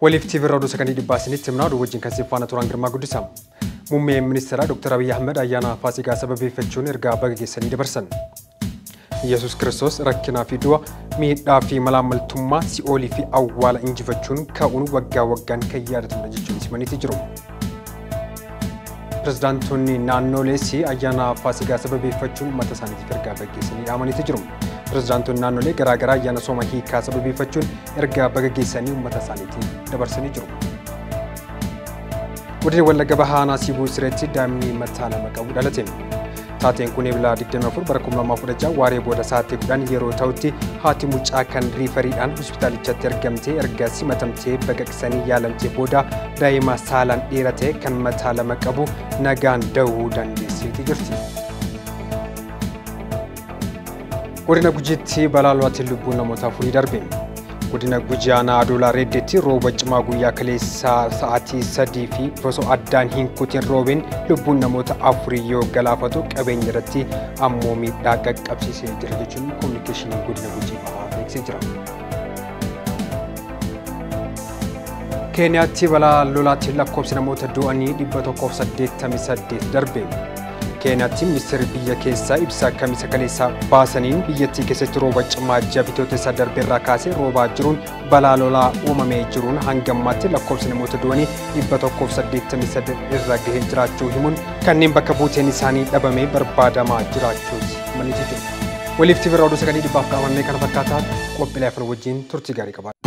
Waliif TV irraa oduu sakandii dhibbaa isinitti himnaa oduu wajjin kan siif faana turan Girmaa Guddisaa. Muummeen ministeeraa Dr. Abiyyi Ahmed ayyaana Faasikaa sababeeffachuun ergaa baga geessanii dabarsan. Yesuus Kiristoos rakkinaa fi du'a, miidhaa fi malaamaltummaa, si'oolii fi awwaala injifachuun ka'uun waggaa waggaan kan yaadatamudha jechuun simaniiti jiru. Pirezidaantonni naannolees ayyaana Faasikaa sababeeffachuun uummata isaaniitiif ergaa baga geessanii dhaamaniiti jiru. Pirezidaantonni naannolee garaagaraa ayyaana sooma hiikaa sababeeffachuun ergaa baga geessanii uummata isaaniitiif dabarsanii jiru. Godina Wallagga Bahaa Aanaa Siibuu Sireetti daa'imni mataa lama qabu dhalate. Taateen kun Ebla 24 bara 2016 waaree booda sa'aatii 10 yeroo ta'utti haati mucaa kan riifariidhaan hospitaalichatti argamtee erga simatamtee baqaqsanii yaalamtee booda daa'ima saalaan dheerate kan mataa lama qabu nagaan da'uu dandeesseeti jirti. Godina Gujiitti balaa lolaatiin lubbuun namoota afurii darbe. Godina Gujii aanaa Adoolaa Reeddeetti rooba cimaa guyyaa kaleessaa sa'aatii 3 fi osoo addaan hin kutin roobeen lubbuun namoota afurii yoo galaafatu qabeenya irratti ammoo miidhaa qaqqabsiisee jira jechuun kominikeeshiniin godina Gujii bahaa beeksisee jira. Keeniyaatti balaa lolaatiin lakkoofsi namoota du'anii 188 darbe. Keeniyaatti ministeerri biyya keessaa ibsa kamisa kaleessaa baasaniin biyyattii keessatti rooba cimaa ji'a bitootessa darbeerraa kaasee roobaa jiruun balaa lolaa uumamee jiruun hanga ammaatti lakkoofsi namoota du'anii 188 irra gahee jiraachuu himuun kanneen bakka buuteen isaanii dhabamee barbaadamaa jiraachuus himaniiti jiru. Waliif TV irraa oduu sakandii dhibbaaf qabannee kana fakkaataa qophiilee afur wajjin turtii gaarii qabaadha.